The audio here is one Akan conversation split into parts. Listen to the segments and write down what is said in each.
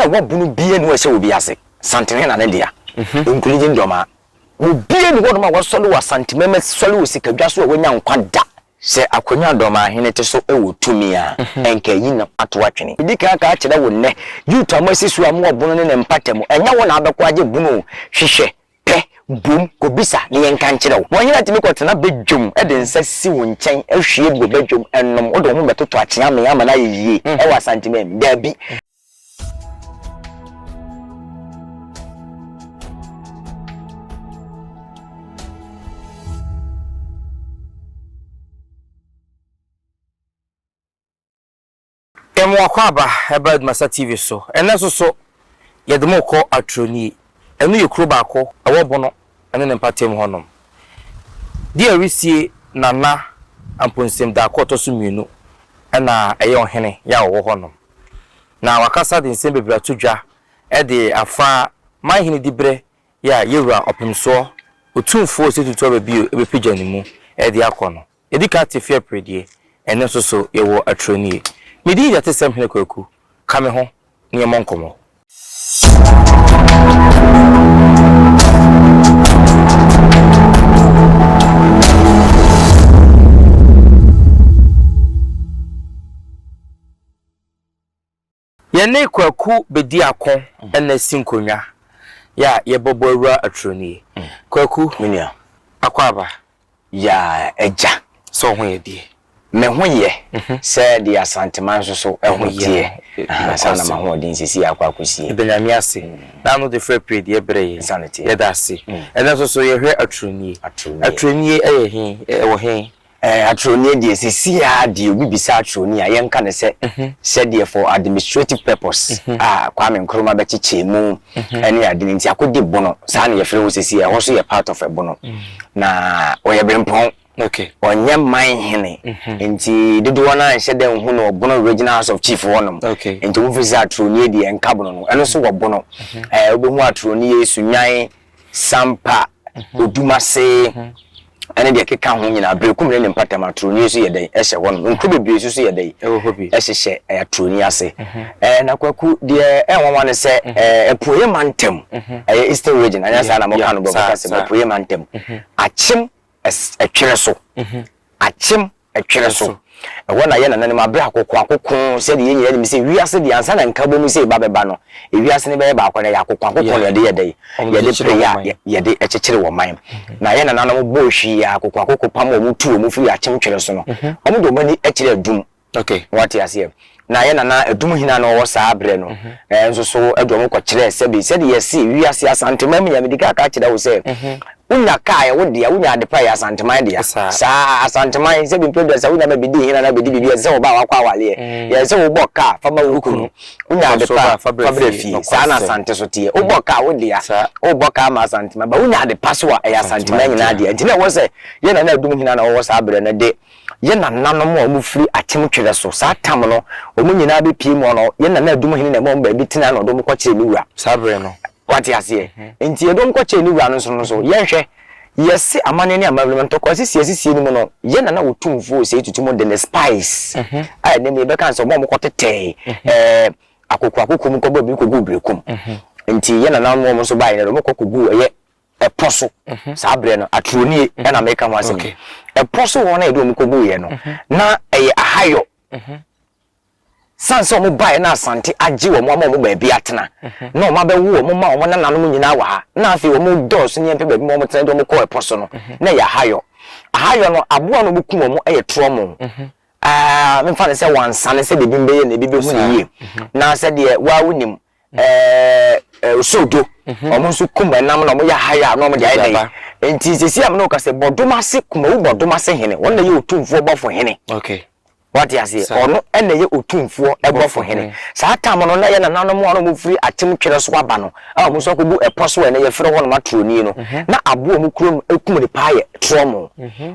Kuro a ɛwɔ bunu biara nni hɔ a ɛhyɛ obi ase. Santene na ne dea. Nkuligi Ndɔmaa. Obiara nni hɔnom a wasɔre wɔ Asantemam asɔre wɔ sikadwa so a wanya nkwa da. Sɛ akonnwa a Dɔmahene te so wɔ tumi a, ɛnka ayi no ato atwene. Medi kan aka akyerɛ wo nnɛ, youth a moasi so a mowɔ bunu ne ne mpata mu, ɛnyɛ wo na wobɛkɔ agye bunu o, hwehwɛ, pɛ, bom, kɔbisa na yɛnka nkyerɛ wo. Ɔhene atumi kɔtena badwam de nsa si wo nkyɛn ahwie gu badwam nom, wode wo ho bɛtoto akyeame ama no ayɛ yie wɔ Asantemam? Daabi. Yɛn akwaaba ɛba Adumasa TV so. Ɛnnɛ nso so, yɛde mo rekɔ Atronie. Ɛno yɛ kuro baako ɛwɔ Bono ne ne mpatamu hɔnom. Deɛ ɛresie Nana Amponsem Darko ɔtɔ so mmienu na ɛyɛ ɔhene yɛ a ɔwɔ hɔnom. Na wakasa de nsɛm bebree ato dwa de afa man hene diberɛ yɛ a yɛwura Ɔpemsoɔ Otumfoɔ Osei Tutu Ababio bɛpagya ne mu de akɔ no. Yɛdi kan te fie aperedie, ɛnnɛ nso so yɛwɔ aturanie. Me din de Atesɛm Hene Kwaku, ka me ho na yɛmmɔ nkɔmmɔ. Yɛne Kwaku Bediako na asi nkonnwa yɛ a yɛbɔbɔ awura aturo nie. Kwaku, Me nua. Akwaaba. Yaa agya. Sɛ wo ho yɛ deɛ? Me ho yɛ sɛ deɛ Asanteman nso so ho teɛ. Ahaa, saa na m'ahoɔden seesei akɔ akɔsie. Yɛda Nyame ase. N'ano de frɛ pire deɛ brɛ yɛn. Saa na ɛteɛ. Yɛda ase. Ɛnnɛ nso so yɛhwɛ aturo nie. Aturo nie. Aturo nie yɛ he? Ɛwɔ he? Eh, atorɔni deɛ seesei ara deɛ obi bisa atorɔni a yɛnka no sɛ sɛdeɛ for administrative purpose a Kwame Nkrumah bɛkyekyɛɛ mu ne ade no nti akɔdi bono saa na yɛfrɛ hɔ seesei ɛhɔ nso yɛ part of ɛbono na ɔyɛ berempɔn ɔnyɛ man hene nti dodoɔ no ara nhyɛ da nhu no ɔbono regional house of chief hɔnom nti wɔn firi sɛ atorɔni deɛ nka bono no ɛno nso wɔ bono ɛɛ wobɛhu atorɔni Sunyan Sampa, Odumase ne deɛ ɛkeka ho nyinaa, Berekum ne ne mpɔtam, Atoroni nso yɛ dɛn? Ɛhyɛ hɔnom. Nkuro bebree nso so yɛ dɛn? Ɛhyehyɛ Atoroni ase. Na Kwaku, deɛ ɛnwanwa ne sɛ, Apueeɛ mantam, ɛyɛ Eastern Region, anyɛ saa na moka no borɔfo kasa mu, Apueeɛ mantam, Akyem ɛtwerɛ so, Akyem Ɛtwerɛ so. Ɛhɔ na yɛn nananom abrɛ akokoakoko, sɛdeɛ yɛn nyinaa nim sɛ wiase deɛ ansa na nkabom sei ba bɛba no, ewiase no bɛyɛ baako no, ɛyɛ akokoakoko na yɛde yɛ dɛn? Yɛde pere a yɛde kyekyere wɔ man. Na yɛn nananom bɔɔ hwii a akokoakoko pam wɔn tu wɔn firi akyem twerɛ so no, wɔn de wɔn ani kyerɛ adum. Wate aseɛ? Na yɛn nana adum hene a na ɔwɔ saa berɛ no nso so de wɔn kɔkyerɛɛ sɛbe sɛdeɛ yɛse wiase Asanteman mu nyinaa, medi kan aka akyerɛ wo sɛ wonya kaa ɛyɛ wo dea, wonya adepa ɛyɛ Asanteman dea. Saa Asanteman sɛbe mprɛ aduasa wonya ma bɛdi hene anaa bɛdi biribi a ɛsɛ sɛ wɔba a wakɔ awaleɛ. Yɛn sɛ wobɔ kaa fa ma wo kunu, wonya adepa a fa brɛ fie. Saa na Asante so teɛ. Wobɔ kaa wo dea, wobɔ kaa ma Asanteman, but wonya adepa so a ɛyɛ Asanteman nyinaa dea. Nti na ɛwɔ sɛ yɛn nana adum hene a na ɔwɔ saa berɛ no de Yɛn nananom a wɔfiri Akyem Twerɛ so, saa tam no, wɔn nyinaa bɛpue mu hɔ no, yɛn nana Adum hene na ɛma wɔn baabi tenae na ɔde wɔn kɔkyerɛɛ ne wura. Saa berɛ no. Wate aseɛ? Nti yɛde wɔn kɔkyerɛɛ ne wura no nso no nso, yɛnhwɛ, yɛse amanneɛ ne amammerɛ mu, ntɔkwa asisie asisie no mu no, yɛn nana Otumfoɔ Osei Tutu mu de ne spies, a ɛnnɛ mu yɛbɛka no sɛ wɔn a wɔkɔtetɛɛ ɛɛ akokoakoko mu kɔbɔɔ biribi kɔguu Berekum. Nti yɛn nananom wɔn nso baeɛ no, wɔde wɔn kɔ kɔguu ɛyɛ ɛpɔ so saa berɛ no atorɔnie ɛna meka ho asɛm yi ɛpɔ so hɔ na yɛde wɔn kɔguiɛ no na ɛyɛ ahayɔ sane sɛ wɔn baeɛ na Asante agye wɔn ama wɔn baabi atena na wɔn abɛwo wɔn ma wɔn nananom nyinaa wɔ ha na afei wɔn dɔɔso ne yɛmpɛ baabi ma wɔn tena de wɔn kɔɔ ɛpɔ so no na ɛyɛ ahayɔ ahayɔ no aboa na wɔn ku wɔn ɛyɛ torɔmo ɛɛ memfa no sɛ wansane sɛ deɛ ebi bɛyɛ na ebi bɛhu ne yie na sɛdeɛ waa wonim ɛɛ osodo wɔn nso kum ɛnam na wɔn yɛ ahaya na wɔn de ayɛ dɛn nti sisi a mene ka sɛ bɔdom ase kumawu bɔdom ase hene wɔn na yɛ otumfoɔ bɔfo hene wate aseɛ ɔno ɛna yɛ otumfoɔ bɔfo hene saa tam no na yɛ nananom a wɔn firi akyem twerɛ so aba no a wɔn nso akɔgu ɛpɔ so ɛna yɛfrɛ hɔ nom atoroni no na aboɔ wɔn kurom ekum ne paa yɛ trɔmo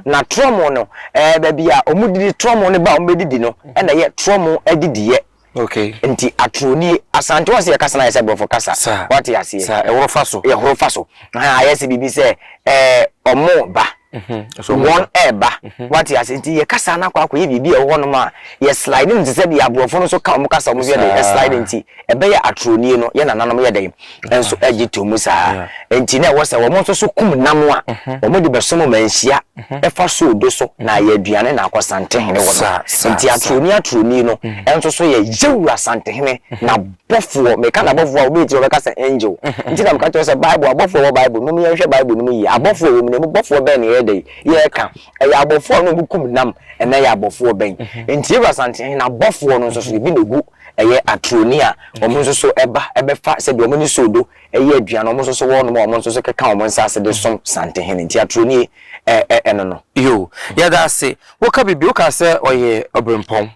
na trɔmo no ɛɛ baabi a wɔn didi trɔmo no ba a wɔn bɛdidi no ɛna yɛ trɔmo adidiɛ. Okay. Nti atoro nie. Asante wɔn sɛ yɛ kasa no ayɛ sɛ borɔfo kasa. Saa. Wate aseɛ. Saa, ɛhoro fa so. Ɛhoro fa so. Ahaa, ayɛ sɛ biribi sɛ ɛɛ ɔmo ba. Wɔn ɛɛba. Wate ase? Nti yɛ kasa no akɔ akɔyɛ biribi a ɛwɔ hɔnom a yɛ slide no te sɛ deɛ aborɔfo no nso ka wɔn kasa wɔn nso yɛ dɛn ɛslide nti ɛbɛyɛ atorɔnie no yɛ nananom yɛ dɛn nso ɛgye to mu saa. Nti na ɛwɔ sɛ wɔn nso so kum nam a wɔn de bɛsom manhyia ɛfa soodo so na ayɛ aduane na akɔ Santehene hɔ no. Nti atorɔni atorɔni no nso so yɛ Yawura Santehene na Bɔfoɔ, meka no abɔfoɔ a, obi retie ɔbɛka sɛ angel. Nti na meka kyerɛ wo sɛ Bible, abɔfoɔ a ɛwɔ Bible no mu, yɛnhwɛ Bible no mu yie. Abɔfoɔ a ɛwɔ mu no, ɛmu bɔfoɔ bɛn na yɛyɛ dɛn? Yɛreka. Ɛyɛ abɔfoɔ a na wɔkum nam, ɛnna ɛyɛ abɔfoɔ bɛn? Nti Yɛwura Asantehene, abɔfoɔ no nso so, ebi na ɛgu ɛyɛ atoroni a wɔn nso so ɛba ɛbɛfa sɛdeɛ wɔn ne soodo ɛyɛ aduane, wɔn nso so wɔnom a wɔn nso so keka wɔn nsa ase de som Santehene. Nti atoroni ɛ ɛ ɛno no. Yoo, yɛda ase. Woka biribi, wokaa sɛ ɔyɛ ɔberempɔn.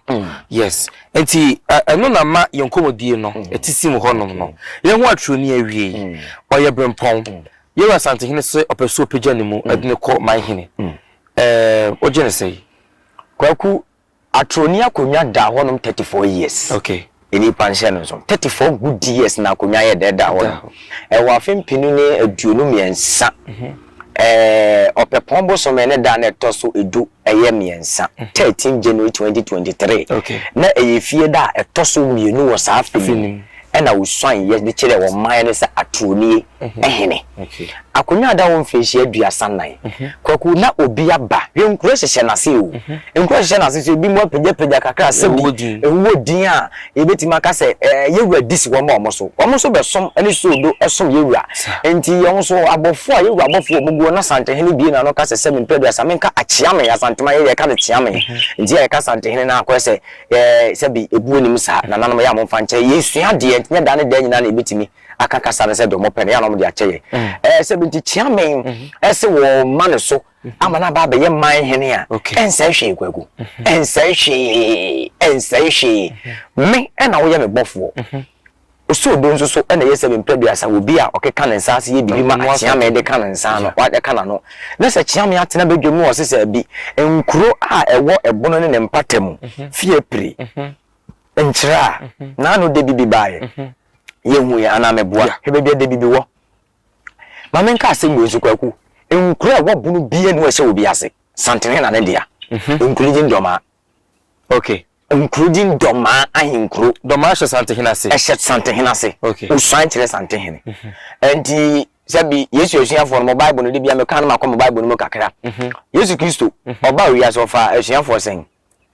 Yes. Nti ɛno na ma yɛn nkɔmmɔdie no ɛtisim hɔnom no. Yɛn ho atoroni awie yi, ɔyɛ berempɔn. Yɛwura Asantehene sɛ ɔpɛ sɛ ɔpagya ne mu de no kɔ manhene. Ɛɛ, wogye no sɛn? Kwaku, Atoroni akonnwa daa hɔnom 34 years. Okay. Nnipa nhyɛ no nso. 34 good years na akonnwa yɛ dɛ da hɔnom. Ɛwɔ afe mpenu ne 23, ɛɛ Ɔpɛpɔn bosome ne da a na ɛtɔ so edu ɛyɛ mmiɛnsa, 13 January 2023. Okay. Na ɛyɛ fie da a ɛtɔ so mmienu wɔ saa afe no mu. Ɛna wosuan yɛ de kyerɛɛ ɔman no sɛ Atoroni hene. Akonnwa a da hɔ mfirihyia 34. Kwaku, na obi aba. Hwɛ nkuro hyehyɛ n'ase o. Nkuro hyehyɛ n'ase nso ebinom apagyapagya kakra sɛ bi ɛwowɔ din a yɛbɛtumi aka sɛ ɛɛ yɛwura di si wɔn ma wɔn so. Wɔn nso bɛsom ne soodo som yɛwura. Nti yɛn nso abɔfoɔ a yɛwura abɔfoɔ a wɔgu hɔ na Asantehene bue n'ano ka sɛ sɛ mempɛ aduasa menka akyeame Asantema yɛ yɛka no kyeame. Nti a yɛka Asantehene no akɔyɛ sɛ ɛɛ sɛbi ebuo nim saa. Nananom yɛ a momfa nkyɛ. Yɛsua adeɛ nti nyɛ daa ne daa nyinaa na yɛbɛtumi aka kasa no sɛ deɛ wɔpɛ no, ɛyɛ a na wɔde akyɛ yɛn. Ɛɛ sɛ nti Kyeame ɛse wɔma ne so ama no aba abɛyɛ man hene a, ɛnsɛe hwee Kwaku, ɛnsɛe hwee, ɛnsɛe hwee. Me ɛna woyɛ me bɔfoɔ. Osoodo nso so ɛna ɛyɛ sɛ mprɛ aduasa obi a ɔkeka ne nsa ase yɛ biribi ma Kyeame de ka ne nsa ano, ɛka n'ano. Na sɛ Kyeame atena badwam na ɔse sɛ bi, nkuro a ɛwɔ ɛbono ne ne mpata mu, Fiapre, Nkyerɛ a, n'ano da bi bi baeɛ. Yɛhuiɛ anaa meboa? Hwɛ baabi a da bi bi wɔ. Ma menka asɛm wei nso Kwaku. Nkuro a ɛwɔ bono biara nni hɔ a ɛhyɛ obi ase. Santene na ne dea. Nkuro din Dɔmaa. Okay. Nkuro din Dɔmaa ahenkuro. Dɔmaa hyɛ Santehene ase. Ɛhyɛ Santehene ase. Okay. Osuan kyerɛ Santehene. Nti sɛbi Yesu asuafoɔ no mo Bible no de bia meka no makɔ mo Bible no mu kakra. Yesu Kristo ɔbaa wiase ɔfaa asuafoɔ sɛn?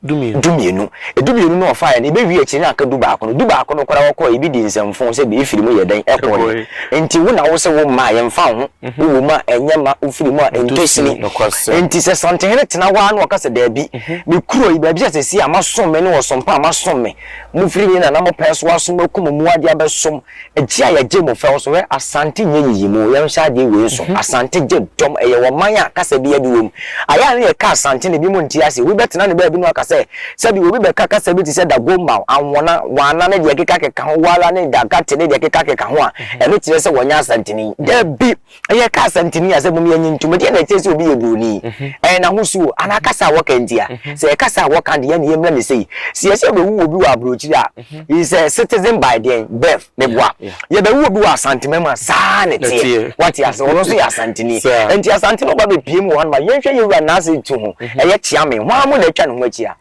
Dumienu. Dumienu. Dumienu no a ɔfaeɛ no, ɛbɛwie akyire na aka dubaako no. Dubaako no koraa ɔkɔeɛ, ebi dii nsɛmfoo sɛ bi ɛfiri mu yɛ dɛn? Ɛkɔeɛ. Enti wo na wo se wo mma a, yɛmfa wo ho. Wowɔ mu a, ɛnyɛ mma, wofiri mu a, ɛntɔ sini. Enti sɛ Santehene tena hɔ ara na ɔka sɛ, Daabi, me kuro yi, baabi a seesei a moasom me ne ɔsom pa a moasom me, mofiri me nana mo pɛn so asom akum mmoa de abɛsom, Gye a yɛgye mo fɛw so hwɛ Asante nyɛ nyiyimu yɛnhyɛ adeɛ wei nso Asante gye dɔm ɛyɛ ɔman a kasa biara bi wom Ayɛ a na yɛka Asante na ebinom nte aseɛ Obi bɛtena ne baabi na waka sɛ sɛbi obi bɛka kasa bi te sɛ Dagomba, Anwona, Waana ne deɛ ɛkekakeka ho Wala ne Dagate ne deɛ ɛkekakeka ho a ɛno kyerɛ sɛ wɔnyɛ Asanteni Dabi! Ɛyɛ ka asɛntene a sɛ mom yɛnye ntom. Ɛdeɛn na ɛkyerɛ sɛ obi yɛ buroni? Ɛyɛ n'ahosuo anaa kasa a wɔka ntia? Sɛ ɛyɛ kasa a wɔka deɛ ɛne yɛmmra no sei. Sɛ yɛsɛ yɛbɛwu obi wɔ aburokyire a, he is a citizen by deɛn? Birth. Meboa. Yɛbɛwu obi wɔ Asanteman mu a, saa na ɛteɛ. Wate ase? Ɔno nso yɛ Asanteni. Nti Asante no ba bɛpue mu wɔ hanom a, yɛnhwɛ yɛn wura Nase tu ho. Ɛyɛ Kyeame. Hwan mo na atwa ne ho akyia?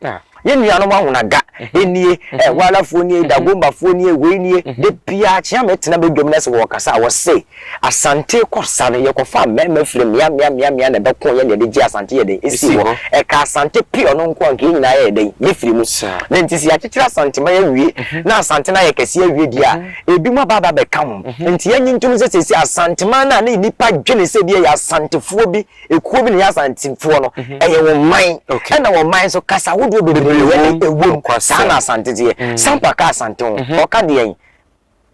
Yɛn nuanom Ahonaga nie, Walafoɔ nie, Dagombafoɔ nie, wei nie. Da biara Kyeame tena badwam na sɛ wɔrekasa a, wɔse, Asante kɔ sa no, yɛkɔfaa mmarima firi mmea mmea mmea mmea na ɛbɛkoo yɛn na yɛde gyee Asante yɛ dɛn? Esii hɔ. Ɛkaa Asante pii ɔno nko a, anka yɛn nyinaa yɛyɛ dɛn? Yɛfiri mu. Na nti sɛ yɛakyekyere Asanteman awie, na Asante no ayɛ kɛseɛ awie deɛ a, ebinom aba aba abɛka ho. Nti yɛnnye ntom sɛ seesei Asanteman no a na nnipa dwene sɛ ebia ɛyɛ Asantefoɔ bi, ekuo bi na ɛyɛ Asantefoɔ no, ɛyɛ wɔn man. Ɛna wɔn man nso, kasa ahodoɔ bebree na ɛyɛ dɛn? Ɛwɔ mu. Saa na Asante teɛ. Sampa ka Asante ho. Ɔka deɛn?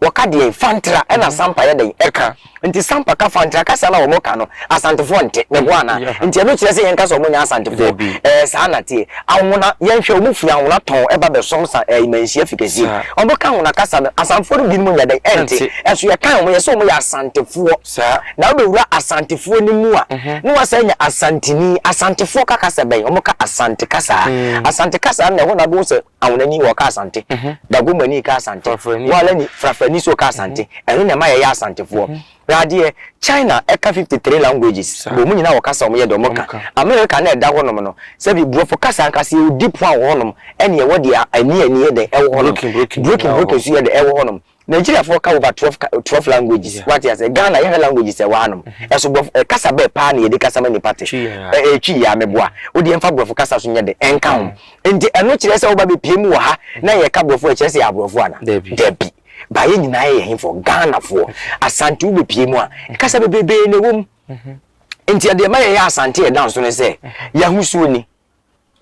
Wɔka deɛn? Fantra ɛna Sampa yɛ dɛn? Ɛka. Nti Sampa ka Fantra kasa no a wɔn ka no, Asantefoɔ nte. Meboa anaa? Nti ɛno kyerɛ sɛ yɛnka sɛ wɔn nyɛ Asantefoɔ? Ɛɛ saa na teɛ. Anwona, yɛnhwɛ, wɔn firi Anwona tɔn ɛba bɛsom sa ɛɛ Manhyia Fikɛsie. Wɔn ka Anwona kasa no, Asantefoɔ no binom nyɛ dɛn? Ɛnte. Ɛso yɛkan wɔn, yɛsɛ wɔn yɛ Asantefoɔ. Na wobɛwura Asantefoɔ no mu a, na wasan anya Asanteni. Asantefoɔ ka kasa bɛn? Wɔn ka Asante kasa. Asante kasa no na ɛhɔ na wobɛhu sɛ Awonani wɔka Asante, Dagomani ka Asante, Walani, Frafrani nso ka Asante. Ɛno na ɛma yɛyɛ Asantefoɔ. Hwɛ adeɛ, China ɛka 53 languages, but wɔn nyinaa wɔ kasa a wɔyɛ deɛ wɔka. America no a ɛda hɔnom no, sɛbi Borɔfo kasa ankasa yɛwɔ deep one wɔ hɔnom, ɛne yɛwɔ deɛ ani ani yɛ dɛn ɛwɔ hɔnom. Broken broken Broken nyinaa wɔ broken hɔ. nso yɛ dɛn ɛwɔ hɔnom. Nigeriafoɔ ka over 12 ka 12 languages, wate aseɛ. Ghana yɛhwɛ languages a ɛwɔ hanom, ɛso Borɔfo ɛ kasa bɛɛ paa na yɛde kasa ma nnipa te? Twi yɛ a. Ɛ ɛyɛ Twi yɛ a meboa. Wo deɛ mfa Borɔfo kasa so nyɛ dɛn ɛnka ho. Nti ɛno kyerɛ sɛ woba bɛpue mu wɔ ha na yɛka Borɔfo a ɛkyerɛ sɛ yɛ aborɔfo anaa? Dabi. Dabi. Ba yɛn nyinaa yɛ hefoɔ? Ghanafoɔ. Asante wobɛpue mu a, kasa bebrebee na ɛwɔ mu. Nti deɛ ɛma yɛyɛ Asante a ɛda nso ne sɛ, yɛn ahosuo ni.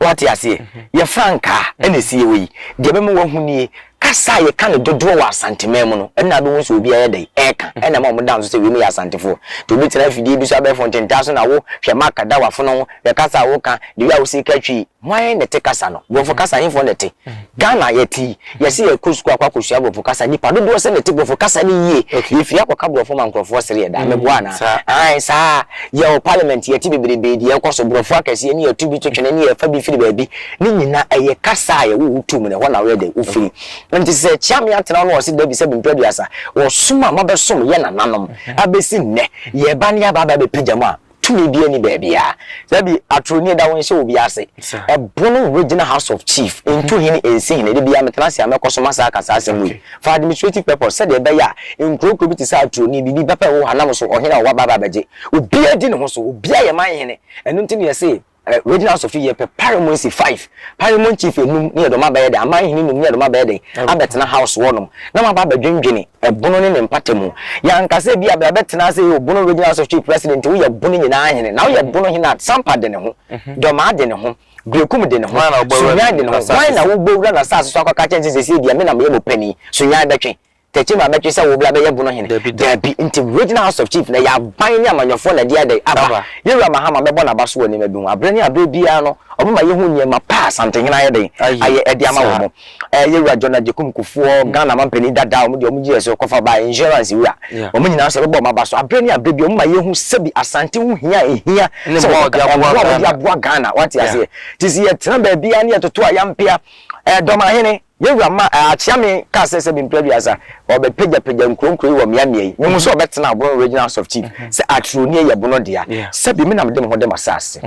Woate aseɛ? Yɛn frankaa na ɛsi yɛn hɔ yi. Deɛ ɛbɛma woahu nie, kasa a yɛka no dodoɔ wɔ Asanteman mu no, ɛno na wobɛhu sɛ obiara yɛ dɛn? Ɛreka. Ɛna ɛma wɔda nso sɛ weinom yɛ Asantefoɔ. Nti obi tena afidie bi so abɛɛfo ntentaa so na wo, hwɛ mark da w'afono ho, hwɛ kasa a woka, the way a wosi ka Twi. Hwan na ɛte kasa no? Borɔfo kasa hefoɔ na ɛte? Ghana yɛte yi, yɛse yɛkɔ sukuu akɔ akɔsua borɔfo kasa, nnipa dodoɔ sɛn na ɛte borɔfo kasa no yie? Yɛfiri akɔka borɔfo ma nkorɔfoɔ sere yɛn daa, meboa anaa? Aane, saa. Yɛwɔ parliament yɛte bebrebee deɛ ɛkɔ so, borɔfo akɛseɛ ne yɛto bi to twene ne yɛfa bi firi baabi, ne nyina ɛyɛ kasa a yɛwo wo too mu no ɛhɔ na woyɛ dɛn? Wofiri. Nti sɛ Kyeame atena hɔ na ɔse dabi sɛbi mprɛ aduasa, wɔsom a mabɛsom yɛ nananom abɛsi nnɛ, yɛba ne yɛaba aba abɛpagya mu a, Tumi biara nni baabiara. Saa bi, atoroni da wo nhyɛ obi ase. Ɛbono Regional House of Chief, ntu hene nsi hene. Da biara metena ase a mɛkɔ so masa aka saa asɛm wei. For administrative purpose, sɛdeɛ ɛbɛyɛ a nkuro nkuro bi te sɛ atoroni, biribi papa a ɛwɔ hɔ a nam so ɔhene a ɔwɔ aba aba abɛgye. Obiara di ne ho so, obiara yɛ man hene. Ɛno nti na yɛse Regional House of Chief yɛpɛ Paramountcy five, Paramount Chief enum ne yɛde wɔn abɛyɛ dɛn, aman hene num ne yɛde wɔn abɛyɛ dɛn, abɛtena house hɔ nom na wɔaba abɛdwendwene ɛbono ne ne mpata mu. Yɛanka sɛ ebia bra bɛtena ase yɛ Obono Regional House of Chief President, woyɛ bono nyinaa hene, na woyɛ bono hene a, Sampa de ne ho, Dɔmaa de ne ho, Berekum de ne ho, Sunyani de ne ho, hwan na wobɛwura n'asase so akɔka akyerɛ no sɛ seesei deɛ me na meyɛ mo panin, Sunyani bɛtwe. Tɛkyem a mɛtwe sɛ wo bra bɛyɛ Bono hene? Dabi. Nti Regional House of Chief no ɛyɛ aban ne amanyɔfoɔ na ɛde ayɛ dɛn? Aba. Yɛwura Mahama mɛbɔ n'aba so wɔ nneɛma bi ho. Aberɛ ne aberɛ biara no ɔbɛma yɛhu nneɛma pa a Asantehene ayɛ dɛn? Ayɛ ɛde ama wɔn. Ɛɛ Yɛwura John Agyekum Kufuor, Ghana mampanin dada a wɔn deɛ wɔn gye yɛn so kɔfa baeɛ, Insurance wura. Wɔn nyinaa nso yɛbɛbɔ wɔn aba so. Aberɛ ne aberɛ biara wɔma yɛhu sɛbi Asante ho hia a ɛhia sɛ wɔbɛka, mmoa a wɔde aboa Ghana. Woate aseɛ? Nti sɛ yɛtena baabiara ne yɛtoto ayampea, ɛɛ Dɔmahene, Yɛn wura ma Akyeame kaa sɛ sɛbi mprɛ aduasa ɔbɛpagyapagya nkuro nkuro yi wɔ mmea mmea yi. Mehu sɛ ɔbɛtena Abono Regional House of Chief sɛ Atoroni yɛ Bono dea. Sɛbi me na mede me ho de m'asaase.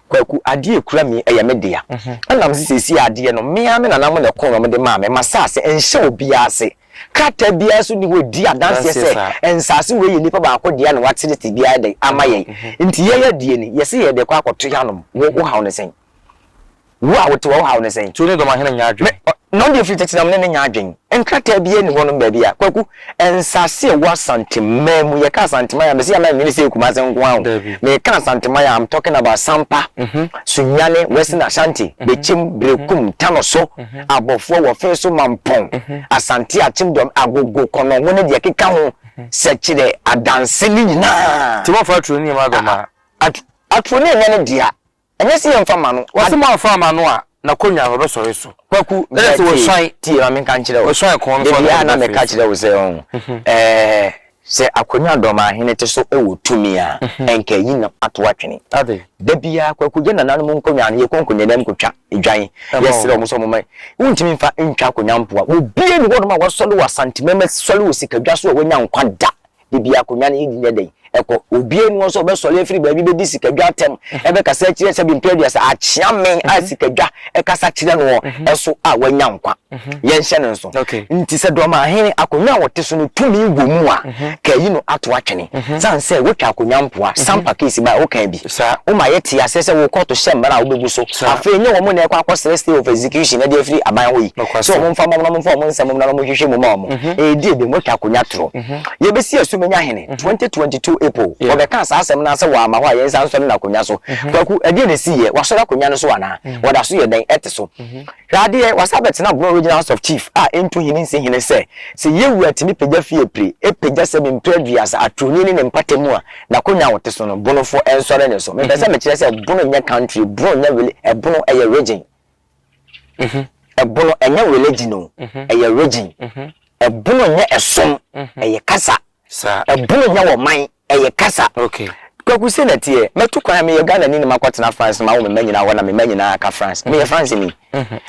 Kwaku, adeɛ a ɛkura me yi ɛyɛ me dea. Ɛnam sɛ seesei adeɛ no me ara me nananom na ɛkoo na wɔde maa me. M'asaase nhyɛ obiara ase. Krataa biara nso nni hɔ a ɛdi adanseɛ sɛ nsaase wei yɛ nipa baako dea na wakyere biara de ama yɛn. Nti yɛn adeɛ ni, yɛse yɛde rekɔ akɔto yɛanom. Wo wo haw ne sɛn? Wo a wote hɔ, wo haw ne sɛn? So wo ne Dɔmahene nyɛ adwene? Me, na ɔno deɛ firi tete na me ne no nyɛ adwene. Nkrataa biara nni hɔnom baabi a, Kwaku, nsase a ɛwɔ Asanteman mu, yɛka Asanteman a, mese ama nnwene sɛ ɛyɛ Kumase nko ara o. Dabi. Meka Asanteman a, I'm talking about Sampa, Sunyani, Western Ashanti, Bekyem, Berekum, Tanoso, Abɔfoɔ, Wɔfeso, Mampong, Asante Akyem, Dɔm, Agogo, Kɔnɔngo ne deɛ ɛkeka ho, Sɛkyerɛ, Adanse ne nyinaa. Nti moamfa Aturoni amma Dɔmaa? Aturoni nyɛ ne dea. Ɛnyɛ sɛ yɛmfa mma no. Wɔse moamfa amma no a, n'akonnwa no, ɔbɛsɔre so. Kwaku, Ɛna sɛ tie, wɔsuan, tie, ma menka nkyerɛ wo. wɔsuan kɔn no Da so a, na biara ɔde na bɛfiri meka so. kyerɛ wo sɛ, ɔho, ɛɛ, sɛ akonnwa a Dɔmahene te so wɔ tumi a, ɛnka ayi no ato atwene. Ade. Da biara, Kwaku, yɛn nananom nkonnwa no, yɛkɔ nkonnwadam kɔtwa dwan, Ɛma yɛsrɛ wɔn. wɔn sɛ wɔmma, wontumi mfa ntwa akonnwa mpoa. Obiara nni hɔnom a wasɔre wɔ Asanteman mu asɔre wɔ sikadwa so a wanya nkwa da. Da biara akonnwa no yɛdi nyɛ dɛn? Ɛkɔ. Obiara nni hɔ sɛ ɔbɛsɔre afiri baabi bɛdi sikadwa atɛm, ɛbɛkasa akyerɛ sɛbi mpɛ aduasa, akyea me a sikadwa ɛkasa kyerɛ noɔ ɛso a wanya nkwa. Yɛnhyɛ no nso. Nti sɛ Dɔmahene, akonnwa a ɔte so no tumi wɔ mu a, ka ayi no ato atwene. Sane sɛ wotwa akonnwa mpoa, Sampa case bae, wokaa bi. Woma yɛtee aseɛ sɛ wo kɔɔto hyɛ mmara a wobɛbu so. Afei ɛnyɛ wɔn na ɛkɔ akɔsrɛ stay of execution de afiri aban hɔ yi sɛ wɔn mfa mma wɔn na wɔmfa wɔn nsɛm mmra na wɔnhwehwɛ mu mma wɔn. Ɛredi ebem, wɔatwa akonnwa toro. Yɛbɛsi Asumenya hene 2022 April, wɔbɛkaa saa asɛm no ara sɛ wɔama hɔ a yɛnsan nsɔre no akonnwa so. Kwaku, ɛdeɛn na ɛsiiɛ? Wasɔre akonnwa no so anaa? Wɔda so yɛ dɛn? Ɛte so. Hwɛ adeɛ, wasan abɛtena Bono Regional House of Chief a ɛntu hene nsi hene sɛ, sɛ yɛn wura tumi pagya fie pire, pagya sɛbi mprɛ aduasa, atoroni ne ne mpata mu a, N'akonwa a ɔte so no, Bonofoɔ nsɔre ne so. Mepɛ sɛ mekyerɛ sɛ Bono nyɛ country, Bono nyɛ reli, ɛbono ɛyɛ region. Ɛbono ɛnyɛ religion o, ɛyɛ region. Ɛbono nyɛ ɛsom, ɛyɛ kasa. Ɛbono nyɛ ɔman, ɛyɛ kasa. Kwaku, sei na ɛteɛ, mɛtu kwan a meyɛ Ghanani na makɔtena France na mawo me mma nyinaa hɔ na me mma nyinaa aka France. Meyɛ Franceni.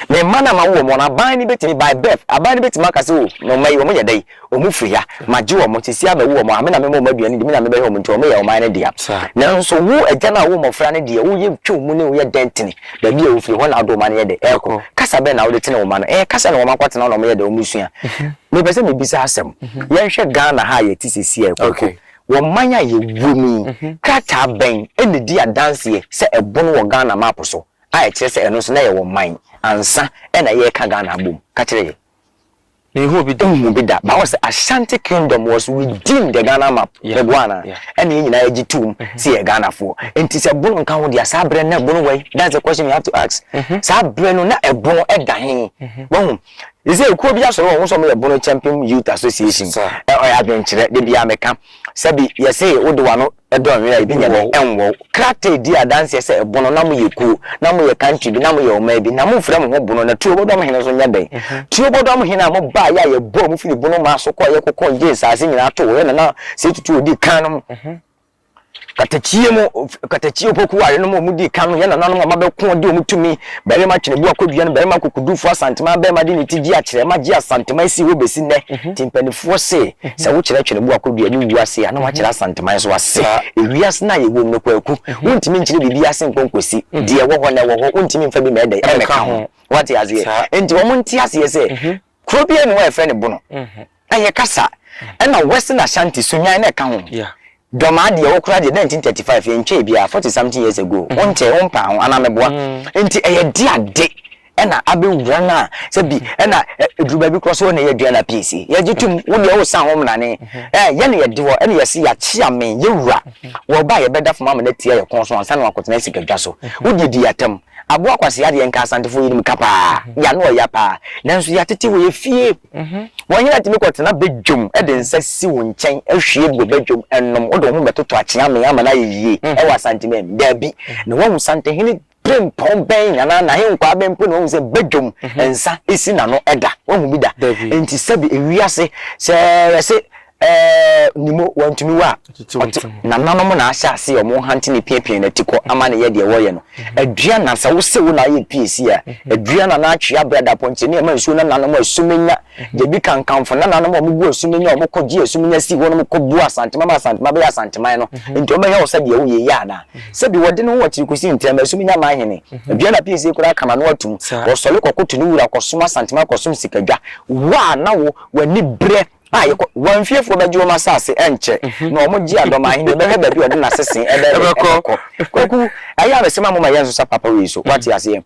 Me mma no a mawo wɔn no, aban no bɛtumi, by birth, aban no bɛtumi aka sɛ, oh, me mma yi, wɔyɛ dɛn? Wɔfiri ha. Magye wɔn, seesei ara mawu wɔn a, me na mema wɔn aduane di, me na mebɛhwɛ wɔn nti wɔyɛ ɔman no dea. Nanso wo agya no a wowoo mmɔfra no deɛ, woyɛ twe wo mu ne woyɛ dɛn tene baabi a wofiri, hɔ na wode wo mma no yɛ dɛn? Ɛrekɔ. Kasa bɛn na wode tene wo mma no? Ɛyɛ kasa na wɔakɔtena hɔ na wɔyɛ dɛn? Wɔsua. Mepɛ sɛ mebisa asɛm. Yɛnhwɛ Ghana ha a yɛte seesei a, Kwaku, Wɔ man a yɛwɔ mu yi, krataa bɛn na ɛdi adanseɛ sɛ ɛbono wɔ Ghana map so a ɛkyerɛ sɛ ɛno nso na yɛwɔ man ansa na yɛreka Ghana abom? Ka kyerɛ yɛn. Menhuu bi da. Wonhuu bi da. But woahu sɛ Ashanti Kingdom was within the Ghana map. Meboa anaa? Ɛna yɛn nyinaa yɛgye toom sɛ yɛyɛ Ghanafoɔ. Nti sɛ ɛbono nka ho deɛ a, saa berɛ no na ɛbono wɔ he? That's the question you have to ask. Saa berɛ no na ɛbono da he? Wahu? Sɛ ekuo bi asɔre wɔn ho sɛ wɔyɛ Bono Kyɛmpem Youth Association, ɛ ɔyɛ adwenkyerɛ, da biara meka. Sɛbi yɛse wode w'ano dɔ nwera a ebi nyɛ dɛn ɛnwɔ wo. Krataa edi adanseɛ sɛ Bono na moyɛ kuo, na moyɛ country bi, na moyɛ ɔman bi, na momfrɛ mo ho Bono, na Tuobodɔm hene nso nyɛ dɛn? Tuobodɔm hene a mobaeɛ a yɛbɔɔ mo firi Bono maa so kɔeɛ kɔkɔɔ gyee nsaase nyinaa too hɔ, yɛ Nana Osei Tutu a ɔdii kan no. Katakyie mu, katakyie opoku ware nom a wɔdii kan no, yɛn nananom a wɔabɛko de wɔn tumi, barima Tweneboa Kodua no, barima Kokodufo Asantema barima de ne ti gye akyerɛma gye Asantema si hɔ bɛsi nnɛ. Nti mpanimfoɔ se, sɛ wokyerɛ Tweneboa Kodua ne wuo ase a, na woakyerɛ Asanteman nso ase. Ewiase no a yɛwɔ mu no, Kwaku, wontumi nkyerɛ biribi ase nkɔ nkɔsi. Deɛ ɛwɔ hɔ no, ɛwɔ hɔ, wontumi mfa bi mmɛyɛ dɛn? Mmɛka ho. Woate aseɛ? Nti wɔn nte aseɛ sɛ, kuro biara nni hɔ a yɛfrɛ no Bono. Ɛyɛ kasa. Ɛna Western Ashanti, Sunyani na ɛka ho. Dɔmaa deɛ wo koraa deɛ 1935 yɛntwɛɛ biara, 40 something years ago, wontee, wompaa ho anaa meboa? Nti ɛyɛ de ade ɛna abɛwura no a sɛ bi ɛna ɛduru baabi koraa sɛ wo na ɛyɛ aduane apiesie. Yɛgye tom, wo deɛ wosan ho mmarane. Ɛɛ yɛn na yɛde hɔ ɛna yɛse yɛakye amen, yɛwura. Wɔba a yɛbɛda fam ama no atia yɛn kɔn so ansa na wakɔtena sikadwa so. Wo deɛ di yɛn atam. Aboa kwasea deɛ nka Asantefoɔ yenim ka paa, yɛano ɔya paa, nanso yɛatete wɔ yɛ fie. Wɔn nyinaa tumi kɔtena badwam de nsa si wo nkyɛn hwie gu badwam nom, wode wo ho bɛtoto akyeame ama no ayɛ yie wɔ Asanteman mu? Daabi. Na woahu Santehene berempɔn bɛn anaa n'ahenkwaa bɛn mpo na woahu sɛ badwam nsa si n'ano da? Woahu bi da? Enti sɛbe ewiase sɛ yɛse Ɛɛ Nimo, wantumi wo a, ɔte nananom na ahyɛ ase a wɔn hante ne piapia n'atikɔ ama no yɛ deɛ wɔyɛ no. Aduana, sɛ wose wo na ayɛ piesie a, aduana na atwe abrɛ adapɔnkye ne ɛma nsuo nananom a asumenya, gyabi kankanfo nananom a wɔgu asumenya a wɔkɔ gye asumenya si hɔ nom kɔ bu Asantema ma Asantema bɛyɛ Asanteman no, nti wɔbɛhwɛ wo sɛ deɛ woyɛ yi anaa? Sɛbi wɔde ne ho akyiri kɔsi ntɛm, asumenya man hene, aduana piesie koraa ka n'ano atum, wɔsɔre kɔkoto ne wura kɔsom Asantema kɔsom sikadwa, wo a na wo w'ani brɛ A yɛkɔ, wɔn fiefoɔ bɛgye wɔn asase ɛnkyɛ, na wɔn gye adɔm ahennie, bɛhwɛ baabi a ɔde n'asese ɛbɛyɛ dɛ, ɛbɛkɔ. Kwaku, ɛyɛ a mese ma moma yɛn nsesa papa wei so, wate aseɛ?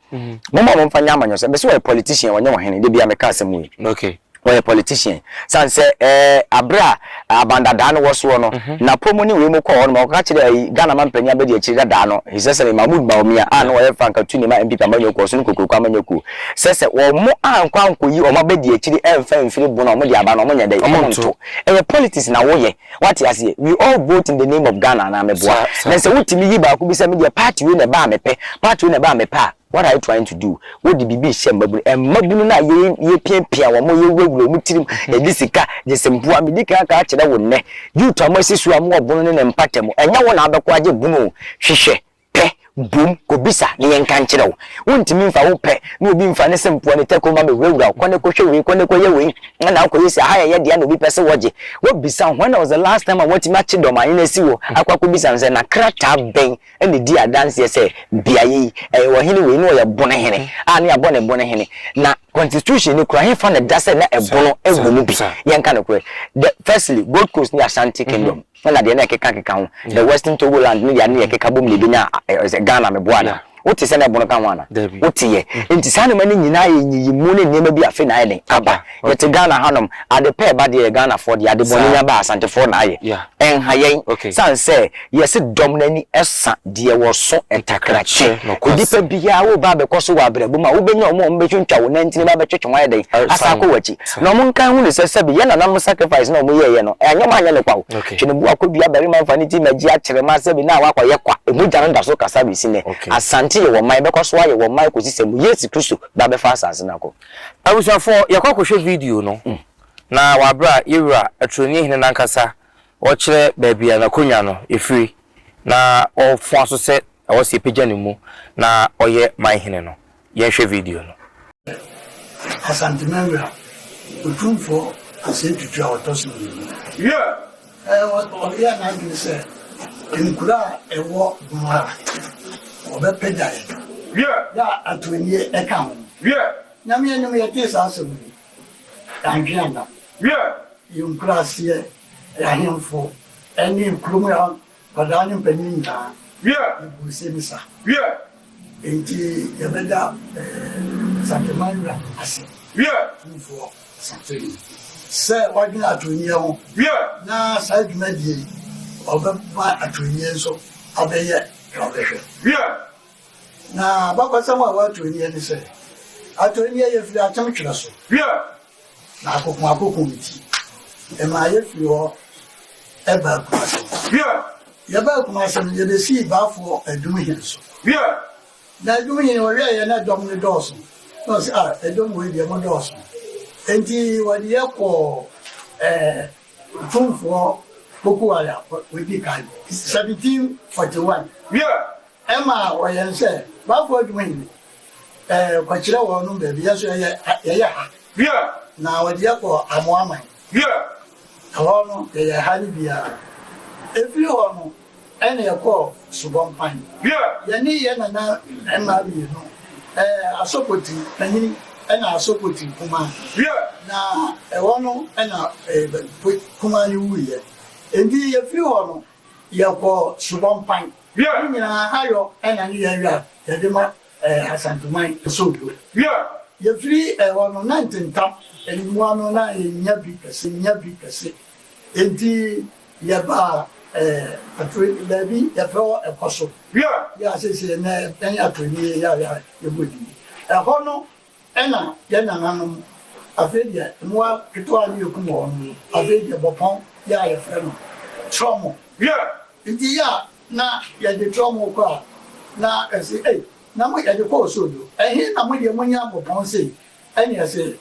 Moma wɔn mfa nyɛ amanyɔsɛm, mese ɔyɛ politician, ɔnyɛ ɔhene, da biara meka asɛm wei. Okay. Ɔyɛ politician, sane sɛ ɛɛ aberɛ a abandadaa no wɔ soɔ no, Napo mu ne wei mu kɔɔ hɔ nom, ɔkɔka kyerɛɛ ayi, Ghana manpanin abadiakyiri dadaa no, His Excellency Mahmood Bawumia a na ɔyɛ frankatuni ma NPP amanyɔkuo, ɔsono kokuroko amanyɔkuo, Sɛ sɛ wɔn ankɔ ankɔyi wɔn abadiakyiri ɛnfa mfiri bono a wɔn de aba no wɔn nyɛ dɛn? Wɔn nto. Ɛyɛ politics na woyɛ. Wate aseɛ? We all vote in the name of Ghana anaa meboa? Na sɛ wotumi yi baako bi sɛ me deɛ party wei na ɛba a mepɛ, party wei na ɛba a mepɛ a, what are you trying to do? Wode biribi rehyɛ mmabunu. Mmabunu no a yɛ yɛpiapia wɔn, yɛwurawura wɔn tirim, yɛde sika, gye sɛ mpoa. Medi kan aka akyerɛ wo nnɛ, youth a moasi so a mowɔ bono ne ne mpata mu, ɛnyɛ wo na wobɛkɔ agye bono o. Hwehwɛ Pɛ, bom, kɔbisa na yɛnka nkyerɛ wo. Wontumi mfa wo pɛ na obi mfa ne sempoa ne takuruma mmɛwurawura wo, kɔ na kɔhwɛ wei, kɔ na kɔyɛ wei, na wokɔyɛ sei, aha yɛ yɛ dea na obi pɛ sɛ wɔgye. Woabisa, when was the last time a woatumi akye dɔmahene asi hɔ akɔ akɔbisa no sɛ, na krataa bɛn na ɛdi adanseɛ sɛ beaeɛ yi, ɛyɛ ɔhene wei na ɔyɛ bono hene, a na yɛabɔ no bono hene, na constitution no kura hefa na ɛda sɛ na ɛbono wɔ mu bi? Yɛnka nokorɛ. The, firstly, Gold Coast ne Ashanti Kingdom. Ɛna deɛ na ɛkeka keka ho. The western Togo land ne deɛ ne yɛkeka bom na ebenya sɛ Ghana meboa ana? Wote sɛ na ɛbono ka ho ana? Wote yɛ. Nti saa nneɛma no nyinaa yɛ nyiyimu ne nneɛma bi afei na ayɛ dɛn aba. Yɛte Ghana hanom, ade pa ɛba deɛ yɛ Ghanafoɔ deɛ, ade bɔne nya ba a Asantefoɔ na ayɛ. Ɛnha yɛn. Sane sɛ yɛse dɔm no ani sa deɛ wɔso ntakrakye. Onipa biara woreba abɛkɔ so wɔ abrabɔ mu a, wobɛnya wɔn a wɔbɛtwintwa wo nantini ba abɛtwetwe wo ayɛ dɛn? Asan akɔ w'akyi. Na wɔn nka nhunu sɛ sɛbe yɛn nananom sacrifice no a wɔn yɛeɛ no, ɛnyɛ wɔn anyɛ no kwa o. Tweneboa kɔdua barima mfa ne ti mmɛgye akyerɛma sɛbe na wakɔyɛ kwa. Mogya no da so kasa bɛsi nnɛ. Asante yɛ wɔn man, ɛbɛkɔ so ayɛ wɔn man kɔsi sɛ mo Yesu Kristo ba bɛfa asase no akɔ. Abusuafoɔ, yɛkɔ akɔhwɛ video no, na wɔ aberɛ a yɛwura Aturoni Hene no ankasa ɔrekyerɛ baabi a n'akonnwa no firi. na ɔfoa so sɛ ɛwɔ sɛ yɛpagya ne mu na ɔyɛ man hene no. Yɛnhwɛ video no. Asante Mawura, Otumfoɔ Osei Tutu a ɔtɔ so mmienu. Ɔyɛɛ n'adwene sɛ nkuro a ɛwɔ Bono ha, ɔbɛpagya yɛn. Yɛ a Atoanie ka ho. Nyame anim yɛtee saa asɛm yi, yɛantwe anna. Yɛn nkuraaseɛ, ahemfo ne kurom ha nkwadaa ne mpanin nyinaa, yɛbuu sɛmisa. Enti yɛbɛda Asanteman wura ase, Tumfoɔ Asantehene, sɛ wadwene Atoyie ho na saa dwumadie yi ɔbɛma Atoyie nso abɛyɛ deɛ ɔbɛhwɛ. Na abakɔsɛm a ɛwɔ Atoyie ne sɛ, Atoyie yɛfiri Akyem Twerɛ so. Na akokoakoko nti, ɛmaa yɛfirii hɔ baa Kumase. Yɛbaa Kumase no, yɛbɛsii Baafoɔ Adum Hene so. Na Adum Hene, ɔhwɛeɛ na dɔm no dɔɔso, na ɔse, Ah, ɛdɔm wei deɛ modɔɔso. Enti wɔde yɛ kɔɔ eh, Otumfoɔ Pokuware a ɔdi kan, 1741. Ɛma wɔyɛn sɛ Baafoɔ Adum Hene. Ɛɛ, kɔkyerɛ wɔnom baabi. Yɛn nso yɛyɛ, yɛyɛ ha. Na wɔde yɛ kɔɔ Amoaman. Ɛhɔ no, yɛyɛ ha no bi ara. Ɛfiri hɔ no, ɛna yɛkɔɔ Subɔmpan. Yɛne yɛn nana mmaa mmienu, ɛɛ, Asɔpɔtiri panyini ɛna Asɔpɔtiri kumaa. Na ɛhɔ no ɛna ɛɛ, kumaa no wuiɛ. Enti yɛfiri hɔ no, Yɛkɔɔ Subɔmpan. Ne nyinaa ayɔ na ne yɛn wia yɛde ma Asanteman Sodo. Yɛfiri hɔ no na ntentam mmoa no na yɛnnya bi kɛse nnya bi kɛse. Enti yɛbaa Atore baabi yɛfrɛ hɔ Ɛkɔso. Yɛ a seesei ɛnnɛ ɛbɛn Atorenie yɛ a yɛbɔ din. Ɛhɔ no Ɛna yɛn nananom, afei deɛ mmoa ketewa a ne yɛkum wɔn no, afei deɛ bɔpɔn yɛ a yɛfrɛ no trɔmo. Nti yɛ a na yɛde trɔmo kɔ a, na yɛse ei, na mo yɛde kɔ Osodo, ɛhe na mo deɛ monya bɔpɔn sei? Ɛne yɛse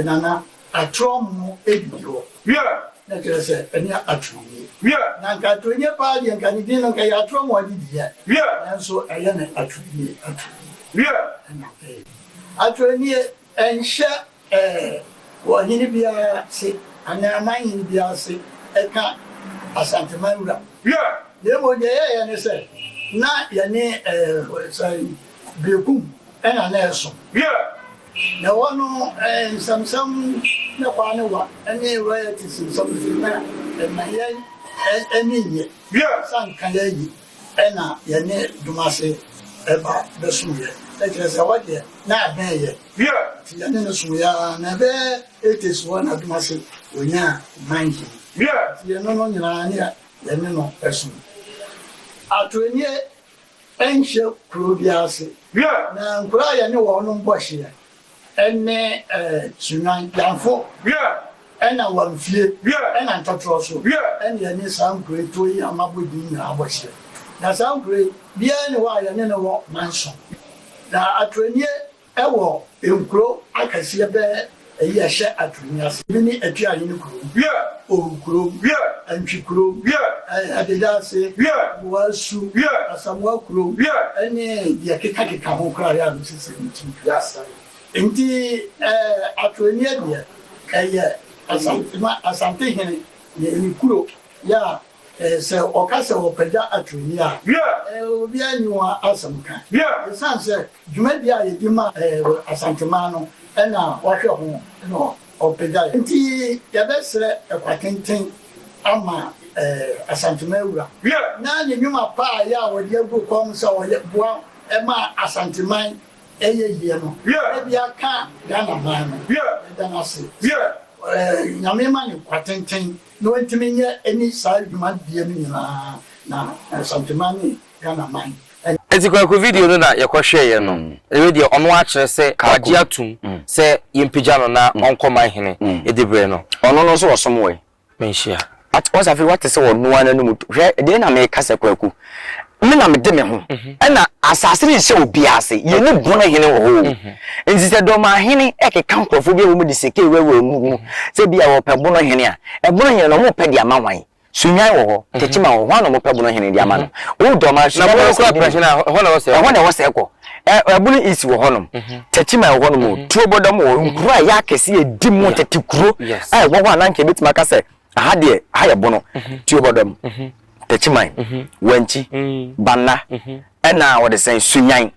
nana, atrɔmo didi hɔ. Na kyerɛ sɛ ɛne atrɔnie. Na nka atrɔnie paa deɛ nka ne din no nka ɛyɛ atrɔmo adidiiɛ, nanso ɛyɛ no atrɔnie, atrɔnie. Ɛna ɛyɛ. Atwerɛnie nhyɛ ɔhene biara ase anaa amanhene biara ase ka Asanteman wura. Na mmom deɛ yɛyɛ ne sɛ, na yɛne sɛn, Berekum na na ɛsom. Na ɛhɔ no nsɛmsɛm ne kwaa ne wa ne royalties nsɛm nso na ɛma yɛn ani nnye. Sɛ anka yɛayi Ɛna yɛne Dumase ba bɛsomeɛ. Na kyerɛ sɛ ɛhɔ deɛ na abɛn yɛ. Nti yɛne no someɛ ara na ɛbɛyɛ eighties hɔ na Dumase ɔnyaa man hene. Nti yɛne no nyinaa ne yɛne no som. Atoanie nhyɛ kuro biara ase. Na nkuro a yɛne wɔnom bɔ hyeɛ ne Sunyani, Yamfo, ɛna Wamfie, ɛna Ntɔtorɔ so, ɛna yɛne saa nkuro yi toɔ yi a mabɔ din nyinaa bɔ hyeɛ. Na saa nkuro yi, biara nni hɔ a yɛne no wɔ manso. Na Atoranie wɔ nkuro akɛseɛ bɛyɛ ɛyi a ɛhyɛ Atoranie ase. Ebi ne Atuahene kurom, Owu kurom, Antwi kurom, Adedaase, Boasu, Asamoah kurom, ne deɛ ɛkekakeka ho koraa yɛ a mesese me ti ase. Nti Atoranie deɛ ɛyɛ Asantehene ne kuro yɛ a sɛ ɔka sɛ ɔpagya Atoranie a, obiara nni ho asɛm ka. Ɛsiane sɛ dwumadie a yɛdi ma Asanteman no na wahwɛ ho na ɔpagyaeɛ. Nti yɛbɛsrɛ Ɛkwatenten ama Asanteman wura na ne nnwuma pa a ɛyɛ a ɔde agu kɔn mu sɛ ɔyɛ boa ma Asanteman yɛ yie no bi aka Ghana man no. Yɛda no ase sɛ Nyame ma no kwatenten na ɔntumi nyɛ ɛni saa dwumadie no nyinaa na Asanteman ne Ghana man. Enti Kwaku video no na yɛkɔ hwɛeɛ no, wei deɛ ɔno ara kyerɛ sɛ wagye atum sɛ yɛmpagya no na ɔnkɔ man hene diberɛ no. Ɔno no nso ɔsom wɔ he? Menhyia. At once afei wate sɛ ɔno ara n'anum to. Hwɛ, deɛ na meka sɛ Kwaku, me na mede me ho, ɛna asase no nhyɛ obiara ase, yɛnni bono hene wɔ hɔ o. Nti sɛ Dɔmahene ɛkeka nkurɔfoɔ bi a wɔde sika rewurawura wɔn mu sɛ bi a wɔpɛ bono hene a, ɛbono hene no wɔpɛ de ama hwan? Sunnwan wɔ hɔ, Techiman wɔ hɔ, hwan na wɔpɛ Bono hene de ama no? Wo dɔm a, Na Sunnwan Bono ɛwɔ sɛ kura ɛdi mu. prɛhye no a, ɛhɔ na ɛwɔ sɛ Ɛhɔ ɛkɔ. na ɛwɔ sɛ ɛkɔ. Ɛ, Ɛbono East wɔ hɔnom, Techiman wɔ hɔnom o, Tuobodɔm wɔ hɔ, nkuro a ɛyɛ akɛseɛ a ɛdi mu, Yeah. tete kuro Yes. a ɛwɔ hɔ a na anka yɛbɛtumi aka sɛ aha deɛ, aha yɛ Bono, Tuobodɔm, Techiman, Wankyi, Banna, ɛna wɔde sɛn, Sunnwan.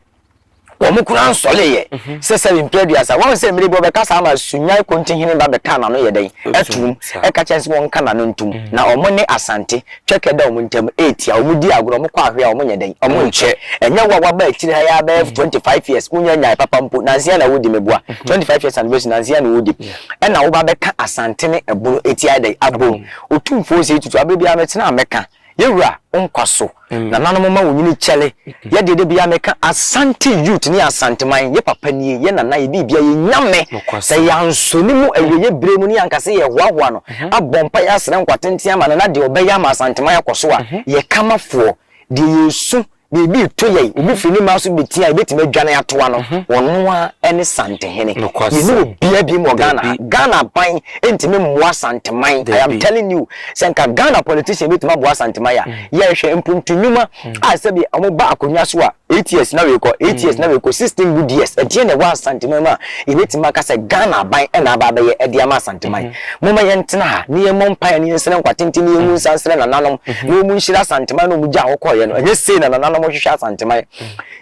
Wɔn koraa nsɔreeɛ sɛ sɛbe mprɛ aduasa. Woahu sɛ mmerɛ bi wɔbɛka saa ma Sunyani Kontihene ba bɛkaa n'ano yɛ dɛn? Ɛtoom. Ɛka kyerɛ no sɛ wɔnka n'ano ntom. Na wɔn ne Asante, twɛkɛ da wɔn ntam, ɛretia. Wɔn di agorɔ, wɔn kɔ ahwea a wɔn nyɛ dɛn? Wɔn nkyɛ. Ɛnyɛ wo a woaba akyire ha yi ara bɛyɛ 25 years, wonnya nyae papa mpo, nansa yi ara na wodi, meboa? 25 years anniversary, nansa yi ara na wodi. Ɛna woba bɛka Asante ne Ɛbono ɛti ayɛ dɛn? Abom. Otumfoɔ Osei Tutu, aberɛ biara metena a mɛka. Yɛwura wo nkwa so nananom ma wo nyini kyɛle yɛ deɛ da biara meka Asante youth ne Asanteman yɛ papa nie yɛ nana yɛ biribia yɛ nyame sɛ yɛansɔ ne mu awieɛ berɛ mu ne yɛanka sɛ yɛhoahoa no abɔ mpaeɛ asrɛ nkwa tenten ama no na deɛ ɔbɛyɛ ama Asanteman akɔ so a yɛ kamafoɔ deɛ yɛsu Biribi reto yɛn, obi firi ne mmaa so bɛtia a, yɛbɛtumi adwane atoa no. Ɔno ara ne Santehene. Yɛnni obiara biom wɔ Ghana ha. Ghana aban ntumi mmoa Santeman. I am telling you. Sɛ nka Ghana politician bɛtumi aboa Santeman a, yɛnhwɛ mpuntu nnwuma a sɛbi wɔba akonnwa so a, 8 years na weikɔ, 8 years na weikɔ, 16 good years. Ɛdeɛn na ɛwɔ Asanteman mu a yɛbɛtumi aka sɛ Ghana aban na aba abɛyɛ de ama Asanteman? Momma yɛntena ha na yɛmmɔ mpaeɛ na yɛnsrɛ nkwa tenten na yɛngu nsa nsrɛ nananom na wɔn nhyira Asanteman na wɔn gyaa hɔ kɔeɛ no. Ɛnyɛ sei na nananom hwehwɛ Asanteman.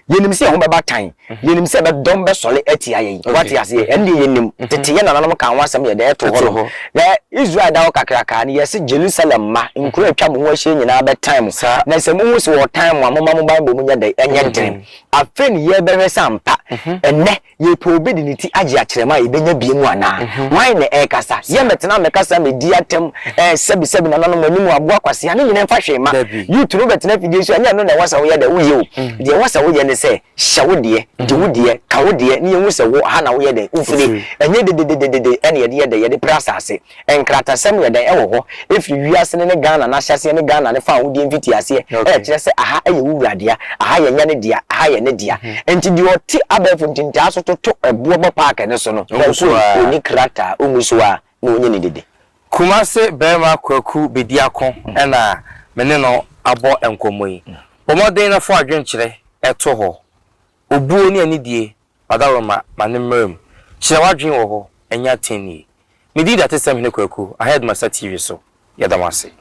Yɛnim sɛ yɛn ho bɛba tan. Yɛnim sɛ ɛbɛdɔm bɛsɔre atia yɛn. Woate aseɛ? Ɛno deɛ yɛnim. Tete yɛn nananom kaa ho asɛm yɛ dɛn too hɔ nom. Na Israel da hɔ kakrakaa no, yɛse Jerusalem mma, nkuro a atwa mo ho ahyia nyinaa bɛtan mo. Na sɛ mohu sɛ wɔretan mo a, momma mo banbɔ mu nyɛ dɛn? Ɛnyɛ den. Afei na yɛrebɛhwɛ sɛ ampa, ɛnnɛ, Yɛpɛ obi de ne ti agye akyerɛma a yɛbɛnya bie mu anaa? Hwan na ɛrekasa? Yɛmmɛtena mmɛkasa mmɛdi atɛm eh, sɛbi sɛbi nananom anim aboa kwasea ne nyina mfa hwee mma. Youth no wobɛtena afidie so a ɛnyɛ ɛno na ɛwɔ sɛ woyɛ dɛ woyɛ o. Deɛ ɛwɔ sɛ woyɛ ne sɛ hyɛ wo deɛ, di wo deɛ, ka wo deɛ ne yɛnhu sɛ wo ha na woyɛ dɛn wofiri. Ɛnyɛ dedededede ɛna yɛde yɛ dɛn yɛde pere asase. Nkratasɛm yɛ dɛn wɔ hɔ ɛfiri wiase no ne Ghana n'ahyɛaseɛ ne Ghana ne fawohodie mfitiaseɛ ɛkyerɛ sɛ aha yɛ wo wura dea, aha yɛ nyɛ ne dea, aha yɛ ne dea. Nti deɛ ɔte abɛɛfo ntintaa so toto ɛboɔ bɔ paake no so no, Kwaku ei, ɔnni krataa, ɔngu so ara na ɔnyɛ ne dede. Kumase barima Kwaku Bediako na me ne no abɔ nkɔmmɔ yi. Bɔ mmɔden na fa w'adwenkyerɛ to hɔ. Obuo ne anidie Ɔdawuroma ma ne mmra mu. Kyerɛ w'adwene wɔ hɔ, ɛnyɛ atɛnnie. Me din de Atesɛm Hene Kwaku, Ahead Masa TV so. Yɛda mo ase.